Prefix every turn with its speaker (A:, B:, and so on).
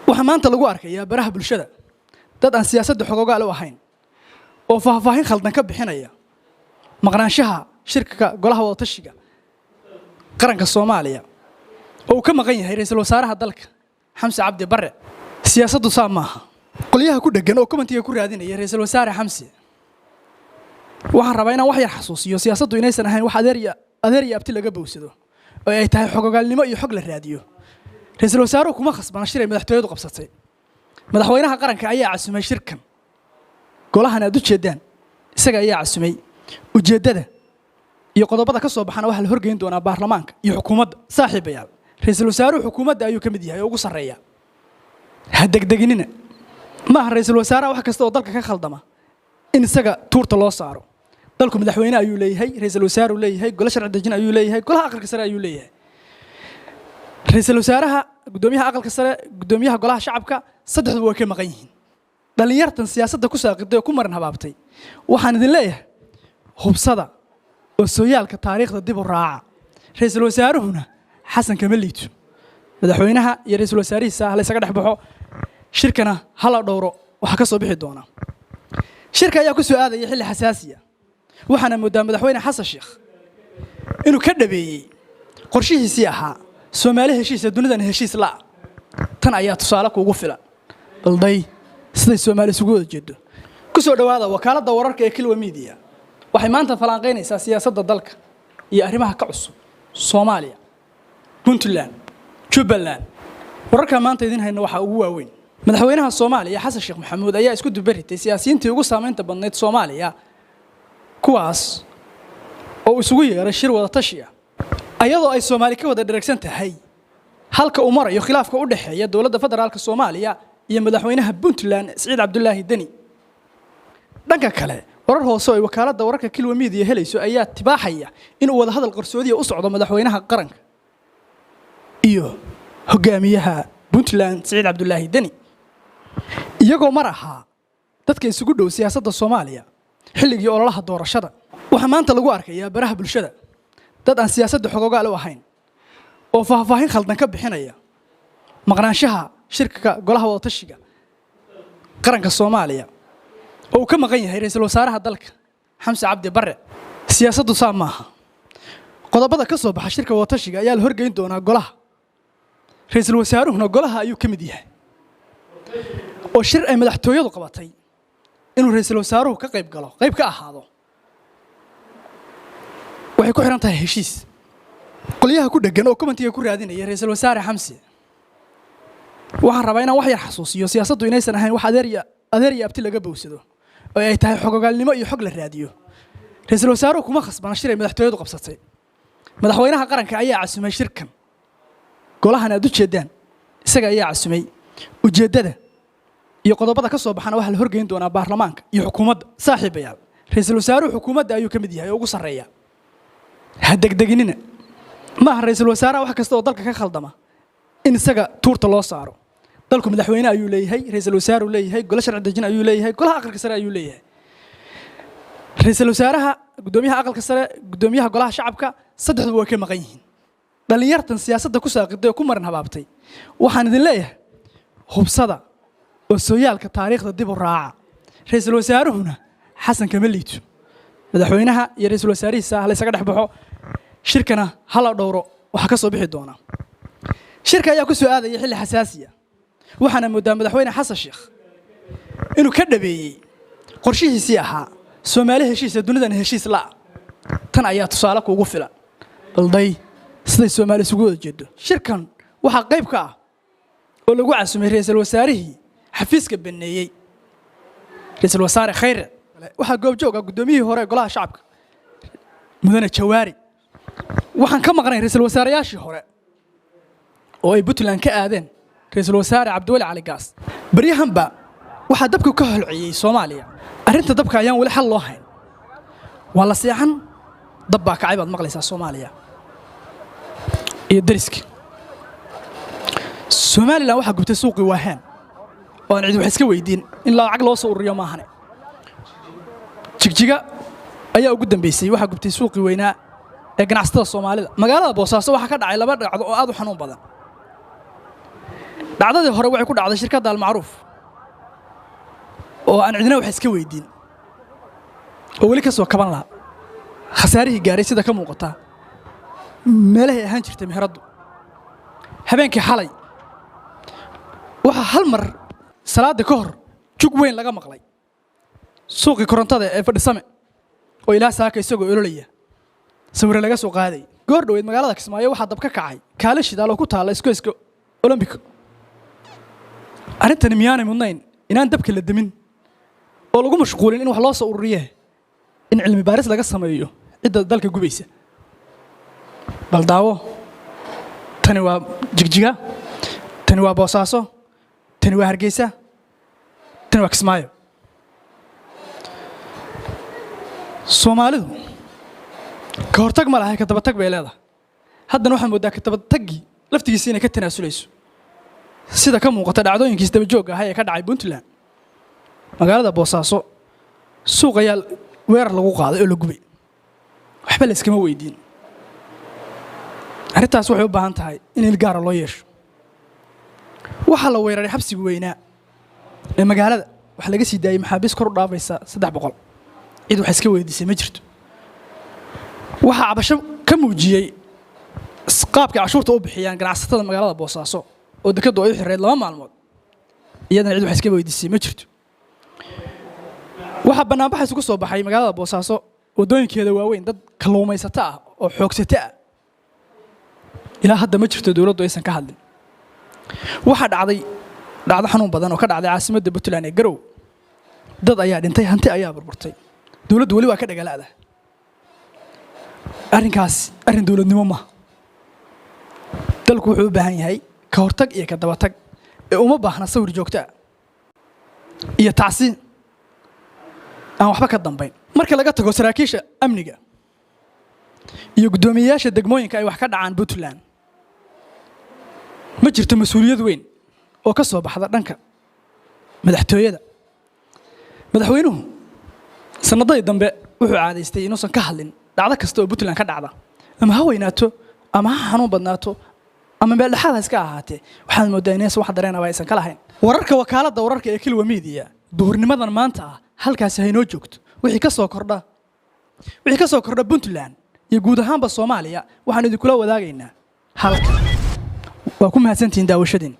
A: Waxaa maanta lagu arkayaa baraha bulshada dad aan siyaasadda xogogaal u ahayn oo faahfaahin khaldan ka bixinaya maqnaanshaha shirka Golaha Wadatashiga Qaranka Soomaaliya oo uu ka maqan yahay ra'iisul wasaaraha dalka, Xamse Cabdi Barre. Siyaasaddu saa maaha. Qolyaha ku dheggan oo commentiga ku raadinaya ra'iisul wasaare Xamse, waxaan rabaa inaan wax yar xasuusiyo: siyaasaddu inaysan ahayn wax adeer iyo abti laga bowsado oo ay tahay xogogaalnimo iyo xog la raadiyo. Ra'iisul wasaaruhu kuma khasbana shir ay madaxtooyadu qabsatay. Madaxweynaha qaranka ayaa casumay shirkan. Golahan aad u jeedaan isaga ayaa casumay. Ujeeddada iyo qodobada ka soo baxana waxaa la horgeyn doonaa baarlamaanka iyo xukuumadda. Saaxiibayaal, ra'iisul wasaaruhu xukuumadda ayuu ka mid yahay oo ugu sarreeya. Ha degdeginina. Maaha ra'iisul wasaaraha wax kasta oo dalka ka khaldama in isaga tuurta loo saaro. Dalku madaxweyne ayuu leeyahay, ra'iisul wasaaruu leeyahay, gole sharci dejin ayuu leeyahay, golaha aqalka sare ayuu leeyahay. Ra'iisul wasaaraha, guddoomiyaha aqalka sare, guddoomiyaha Golaha Shacabka, saddexduba way ka maqan yihiin. Dhallinyartan siyaasadda ku saaqiday oo ku marin habaabtay, waxaan idin leeyahay: hubsada oo sooyaalka taariikhda dib u raaca. Ra'iisul wasaaruhuna Xasan kama liito. Madaxweynaha iyo ra'iisul wasaarihiisa ha la ysaga dhex baxo, shirkana ha la dhowro waxaa ka soo bixi doona. Shirka ayaa ku soo aadaya xilli xasaasiya, waxaana moodaa madaxweyne Xasan Sheekh inuu ka dhabeeyey qorshihiisii ahaa Soomaali heshiisa, dunidan heshiis la'a. Tan ayaa tusaale kuugu filan. Balday siday Soomaali isugu wada jeedo. Ku soo dhowaada wakaaladda wararka ee Kilwa Media. Waxay maanta falanqaynaysaa siyaasadda dalka iyo arrimaha ka cusub Soomaaliya, Puntland, Jubbaland. Wararka maanta idiin hayno waxaa ugu waaweyn: madaxweynaha Soomaaliya, Xasan Sheekh Maxamuud, ayaa isku dubaritay siyaasiyiintii ugu saamaynta badnayd Soomaaliya, kuwaas oo isugu yeeray shir wada tashi ah, ayadoo ay Soomaali ka wada dheragsan tahay halka uu marayo khilaafka u dhexeeya dowladda federaalka Soomaaliya iyo madaxweynaha Puntland, Siciid Cabdulaahi Deni. Dhanka kale, warar hoose oo ay wakaaladda wararka Kilwa Media helayso ayaa tibaaxaya inuu wadahadal qarsoodiya u socdo madaxweynaha qaranka iyo hogaamiyaha Puntland, Siciid Cabdulaahi Deni, iyagoo mar ahaa dadka isugu dhow siyaasadda Soomaaliya xilligii ololaha doorashada. Waxaa maanta lagu arkayaa baraha bulshada dad aan siyaasadda xogogaal u ahayn oo faahfaahin khaldan ka bixinaya maqnaanshaha shirka Golaha Wadatashiga Qaranka Soomaaliya oo uu ka maqan yahay ra'iisul wasaaraha dalka, Xamse Cabdi Barre. Siyaasaddu saa maaha. Qodobada ka soo baxa shirka wadatashiga ayaa la horgeyn doonaa golaha. Ra'iisul wasaaruhuna golaha ayuu ka mid yahay, oo shir ay madaxtooyadu qabatay inuu ra'iisul wasaaruhu ka qayb galo, qayb ka ahaado, waxay ku xidhan tahay heshiis. Qolyaha ku dheggan oo commentiga ku raadinaya ra'iisul wasaare Xamse, waxaan rabaa inaan wax yar xasuusiyo: siyaasaddu inaysan ahayn wax adeer iyo abti laga bowsado oo ay tahay xogogaalnimo iyo xog la raadiyo. Ra'iisul wasaaruhu kuma khasbana shir ay madaxtooyadu qabsatay. Madaxweynaha qaranka ayaa casumay shirkan. Golahan aad u jeedaan isaga ayaa casumay. Ujeeddada iyo qodobada ka soo baxana waxaa la horgeyn doonaa baarlamaanka iyo xukuumadda. Saaxiibayaal, ra'iisul wasaaruhu xukuumadda ayuu ka mid yahay oo ugu sarreeya. Ha degdeginina. Maaha ra'iisul wasaaraha wax kasta oo dalka ka khaldama in isaga tuurta loo saaro. Dalku madaxweyne ayuu leeyahay, ra'iisul wasaaruu leeyahay, gole sharci dejin ayuu leeyahay, golaha aqalka sare ayuu leeyahay. Ra'iisul wasaaraha, guddoomiyaha aqalka sare, guddoomiyaha Golaha Shacabka, saddexduba way ka maqan yihiin. Dhallinyartan siyaasadda ku saaqiday oo ku marin habaabtay, waxaan idin leeyahay: hubsada oo sooyaalka taariikhda dib u raaca. Ra'iisul wasaaruhuna Xasan kama liito. Madaxweynaha iyo ra'iisul wasaarihiisa ha la ysaga dhex baxo, shirkana ha la dhowro waxaa ka soo bixi doona. Shirka ayaa ku soo aadaya xilli xasaasiya, waxaana moodaa madaxweyne Xasan Sheekh inuu ka dhabeeyey qorshihiisii ahaa Soomaali heshiisa, dunidan heshiis la'a. Tan ayaa tusaale kuugu filan. Balday siday Soomaali isugu wada jeedo. Shirkan waxaa qayb ka ah oo lagu casumay ra'iisul wasaarihii xafiiska baneeyey, ra'iisul wasaare Khayre. Waxaa goobjoog ah guddoomiyihii hore ee Golaha Shacabka, mudane Jawaari. Waxaan ka maqnay ra'iisul wasaareyaashii hore oo ay Puntland ka aadeen ra'iisul wasaare Cabdiweli Cali Gaas. Baryahanba waxaa dabka ka holciyey Soomaaliya. Arrinta dabka ayaan weli xal loo hayn. Waa la seexan, dab baa kacay baad maqlaysaa. Soomaaliya iyo dariska Somaliland waxaa gubtay suuqii Waahaan oo aan cid wax iska weydiin in lacag loo soo ururiyo maahane. Jigjiga ayaa ugu dambeysay, waxaa gubtay suuqii weynaa ee ganacsatada Soomaalida. Magaalada Boosaaso waxaa ka dhacay laba dhacdo oo aad u xanuun badan. Dhacdadii hore waxay ku dhacday shirkadda Almacruuf oo aan cidina wax iska weydiin oo weli ka soo kaban laha khasaarihii gaaray, sida ka muuqata meelahay ahaan jirtay meheraddu. Habeenkii xalay waxaa hal mar salaadda ka hor jug weyn laga maqlay suuqii korontada ee Fadhisame oo ilaa saaka isagoo ololaya sawirre laga soo qaaday. Goor dhoweyd magaalada Kismaayo waxaa dab ka kacay kaalin shidaal oo ku taalla iskoyska Olombico. Arrintani miyaanay mudnayn inaan dabka la demin oo lagu mashquulin in wax loo soo ururiye, in cilmi baaris laga sameeyo cidda dalka gubaysa? Bal daawo, tani waa Jigjiga, tani waa Boosaaso, tani waa Hargeysa, tani waa Kismaayo. Soomaalidu ka hortag ma lahay, ka dabatag bay leedahay. Haddana waxaa mooddaa ka dabataggii laftigiisa inay ka tanaasulayso, sida ka muuqata dhacdooyinkiis dabajoogga ahaa ee ka dhacay Puntland. Magaalada Boosaaso suuq ayaa weerar lagu qaaday oo la gubay, waxba la iskama weydiin. Arrintaas waxay u baahan tahay in il gaara loo yeesho. Waxaa la weeraray xabsiga weynaa ee magaalada, waxaa laga sii daayey maxaabiis kor u dhaafaysa 300. Cid wax iska weydiisay ma jirto. Waxaa cabasho ka muujiyey qaabkay cashuurta u bixiyaan ganacsatada magaalada Boosaaso oo dekaddu ay u xirreyd 2 maalmood, iyadana cid wax iska weydiisay ma jirto. Waxaa bannaanbax isugu soo baxay magaalada Boosaaso waddooyinkeeda waaweyn dad kalluumaysato ah oo xoogsato ah. Ilaa hadda ma jirto dowladdu aysan ka hadlin. Waxaa dhacday dhacdo xanuun badan oo ka dhacday caasimadda Puntland ee Garow. Dad ayaa dhintay, hanti ayaa burburtay, dowladdu weli waa ka dhagala'da. Arrinkaas arrin dowladnimo maaha. Dalku wuxuu u baahan yahay ka hortag iyo ka dabatag ee uma baahna sawir joogto ah iyo tacsi aan waxba ka dambayn. Marka laga tago saraakiisha amniga iyo guddoomiyeyaasha degmooyinka ay wax ka dhacaan Puntland, ma jirto mas-uuliyad weyn oo ka soo baxda dhanka madaxtooyada. Madaxweynuhu sanadadii dambe wuxuu caadaystay inuusan ka hadlin dhacdo kasta oo Puntland ka dhacda, ama ha weynaato ama ha xanuun badnaato ama meel dhexaad ha iska ahaatee. Waxaad mooddaa inaysan wax dareenaba aysan ka lahayn. Wararka wakaaladda wararka ee Kilwa Media duhurnimadan maanta ah halkaasi haynoo joogto. Wixii ka soo kordha Puntland iyo guud ahaanba Soomaaliya waxaan idinkula wadaagaynaa halka. Waa ku mahadsantihiin daawashadiin.